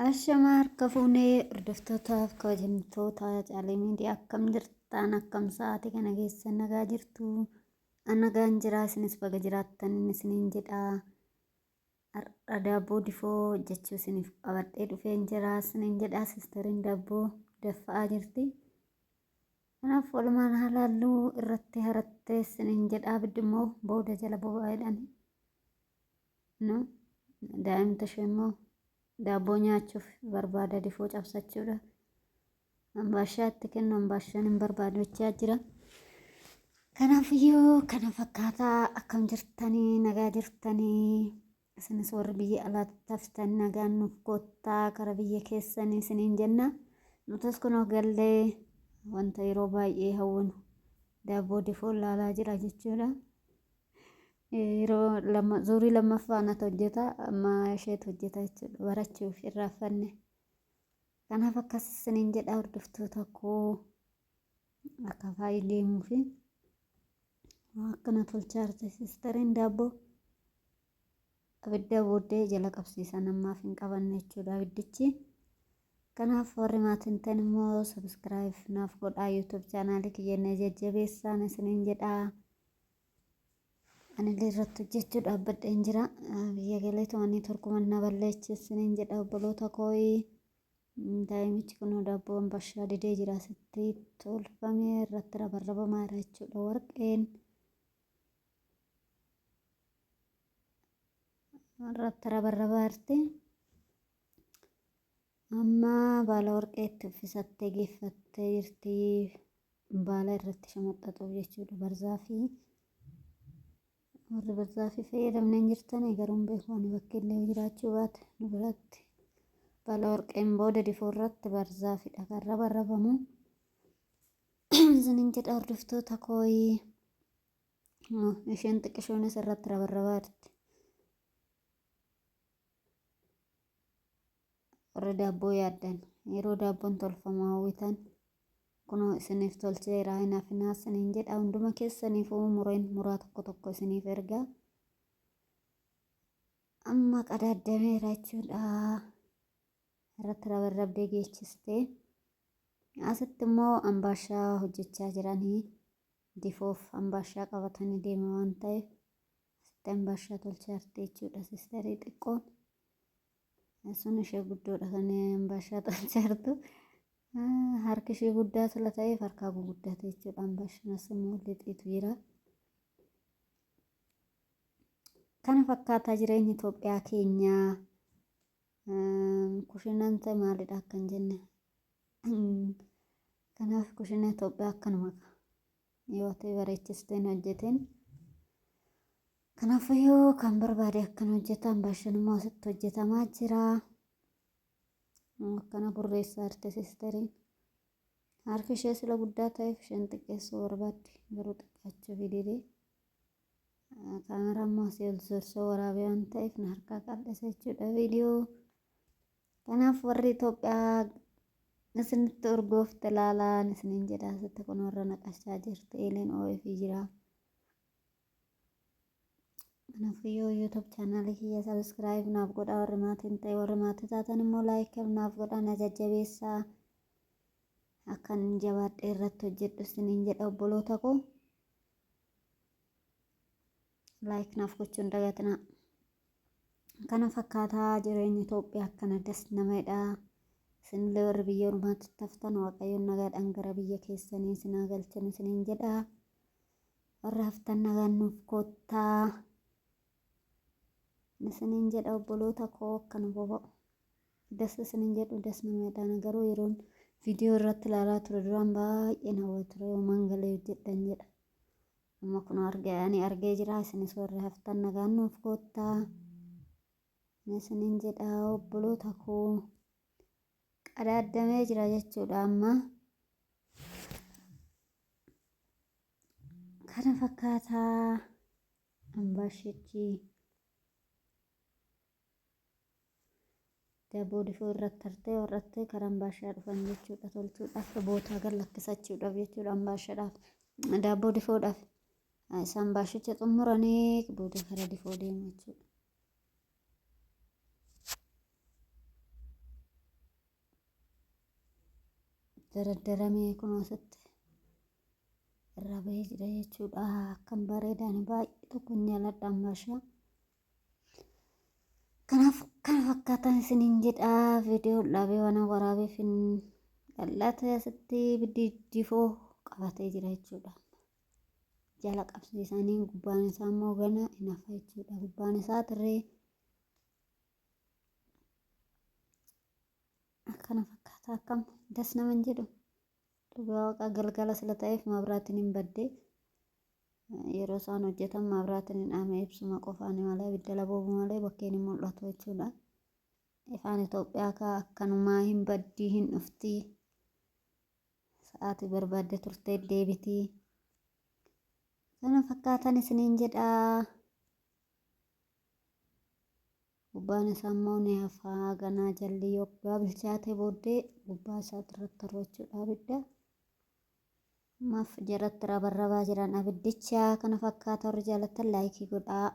Ashamaa harka fuunee hordoftootaaf kabajamtoota Caalee Miidiyaa, akkam jirtan? Akkam sa'aatii kana keessa nagaa jirtu? An nagaan jira, isinis baga jiraattan isiniin jedha. Har'a daabboo difoo hojjechuu isiniif qabadhee dhufeen jira isiniin jedha. Sisteriin daabboo daffa'aa jirti. Kanaaf walumaan haa laalluu irratti harattee isiniin jedha. Abiddi immoo booda jala boba'aa jedhani. No, daa'imti ishee immoo daabboo nyaachuuf barbaada, difoo cabsachuudha. Ambaashaa itti kennu, ambaashaan hin barbaadu jechaa jira. Kanaafiyyuu kana fakkaataa. Akkam jirtanii? Nagaa jirtanii? Isinis warri biyya alaatti haftan nagaan nuuf koottaa kara biyya keessanii isiniin jenna. Nutis kunoo gallee wanta yeroo baay'ee hawwinu daabboo difoo laalaa jira jechuudha. Yeroo lama zuurii lammaffaa anatu hojjeta, amma isheetu hojjeta jechuudha, barachuuf irraaffanne. Kanaaf akkas isiniin jedha hordoftoota koo, akka faayii deemuu fi akkana tolchaa jirti sisteriin daabboo. Abidda booddee jala qabsiisan, ammaaf hin qabanne jechuudha abiddichi. Kanaaf warri maatiin ta'an immoo subscribe naaf godhaa, YouTube chaanaalii kiyya jajjabeessaan isiniin jedhaa. Anillee irratti hojjechuu dhaabbadheen jira. Biyya galeetu ani torkuman na balleechi isiniin jedha obboloota kooyi. Daa'imichi kun daabboo ambashaa didee jira, asitti tolfamee irratti rabarrabamaa jira jechuudha warqeen. Irratti rabarrabaa jirti. Amma baala warqee itti uffisattee geeffattee jirti. Baala irratti shamaxxaxuuf jechuudha. Barzaafii warri barzaafii fayyadamne hin jirtanii, garuu hin beeku ani, bakki illee jiraachuu baate nu biratti baala warqeen booda difoo irratti barzaafiidha kan rabarrabamu. Isinin jedha hordoftoota kooyi. Isheen xiqqishoonis irratti rabarrabaa jirti. Warri daabboo yaaddan, yeroo daabboon tolfamu hawwitan, kunoo isiniif tolcheera, hin hafinaa isiniin jedha. Hunduma keessaniifuu mureen muraa tokko tokko isiniif ergaa. Amma qadaaddameera jechuudha. Irratti rabarrabdee geechistee. Asitti immoo ambaashaa hojjechaa jiranii, difoof ambaashaa qabatanii deema waan ta'eef asitti ambaashaa tolchaa jirti jechuudha sisterii xiqqoon. Sun ishee guddoodha kan ambaashaa tolchaa jirtu. Harki ishee guddaa sila ta'eef harkaa guguddate jechuudha. Ambaashaan as immoo lixiitu jira. Kana fakkaataa jireenya Itoophiyaa keenyaa. Kushinaan ta'e maalidha akka hin jenne. Kanaaf kushinaa Itoophiyaa akkanuma yoo ta'e bareechistee hin hojjetin. Kanaafuu kan barbaade akkan hojjeta. Ambaashaan immoo asitti hojjetamaa jira. Akkana burreessaa jirti sisteriin. Harki ishee sila guddaa ta'eef isheen xiqqeessuu barbaaddi. Garuu xiqqaachuu didee. Kaameraa immoo asii ol zorsoo waraabee waan ta'eef na harkaa qal'isa jechuudha viidiyoo. Kanaaf warri Itoophiyaa isinitti urgoofte laalaan isiniin jedha. Asitti kun warra naqachaa jirti. Eeleen oo'eefii jira. Kanaafuu YouTube chaanaalii kiyya subscribe naaf godhaa warri maatii hin ta'e, warri maatii taatan immoo like naaf godhaa, na jajjabeessaa, akkan jabaadhee irratti hojjedhu isiniin jedha obboloota koo. Like naaf gochuun dagatinaa. Kana fakkaataa jireenya Itoophiyaa akkana das nama jedha. Isinillee warri biyya ormaatti taftan Waaqayyoon nagaadhaan gara biyya keessanii isin haa galchan isiniin jedha. Warra haftan nagaan nuuf koottaa isiniin jedha obboloota koo. Akkana boba'u das isiniin jedhu, das nama jedhaan. Garuu yeroon viidiyoo irratti ilaalaa ture duraan baay'een hawwa ture, yoomaan galee hojjedhan jedha. Amma kun argee, ani argee jira. Isinis warri haftan nagaan nuuf koottaa isiniin jedha obboloota koo. Qadaaddamee jira jechuudha amma. Kana fakkaataa ambaashichi daabboo difoo irratti tartee warrattee karaa ambaashaa dhufan jechuudha, tolchuudhaaf bootaa gad lakkisachuudhaaf jechuudha. Ambaashaadhaaf, daabboo difoodhaaf isaan ambaashicha xumuranii booda karaa difoo deemu jechuudha. Daraddaramee kunoo asitti irraa bahee jira jechuudha. Akkam bareedaan baay'ee tokko hin jaaladha ammaashaa. Kanaaf kana fakkaatan isiniin jedha viidiyoo dhaabee waan waraabeef hin qal'ate asitti ibiddi difoo qabatee jira jechuudha. Jala qabsiisanii gubbaan isaa immoo gana hin hafa jechuudha. Gubbaan isaa tirree akkana fakkaata akkam das naman jedhu dhugaa waaqa galgala sila ta'eef mabraatiin hin badde yeroo isaan hojjetan mabraatiin hin dhaame ibsuma qofaani malee abidda laboobu malee bakkeen hin mul'atu jechuudha. Ifaan Itoophiyaa kaa akkanumaa hin baddii hin dhuftii sa'aatii barbaadde turtee deebitii kana fakkaatan isiniin jedhaa. Gubbaan isaa immoo ni hafa ganaa jalli yoggaa bilchaate booddee gubbaa isaa irratti tarru jechuudha abidda. Ammaaf jaratti rabarrabaa jiran abiddicha kana fakkaata warri jaalattan laayikii godhaa.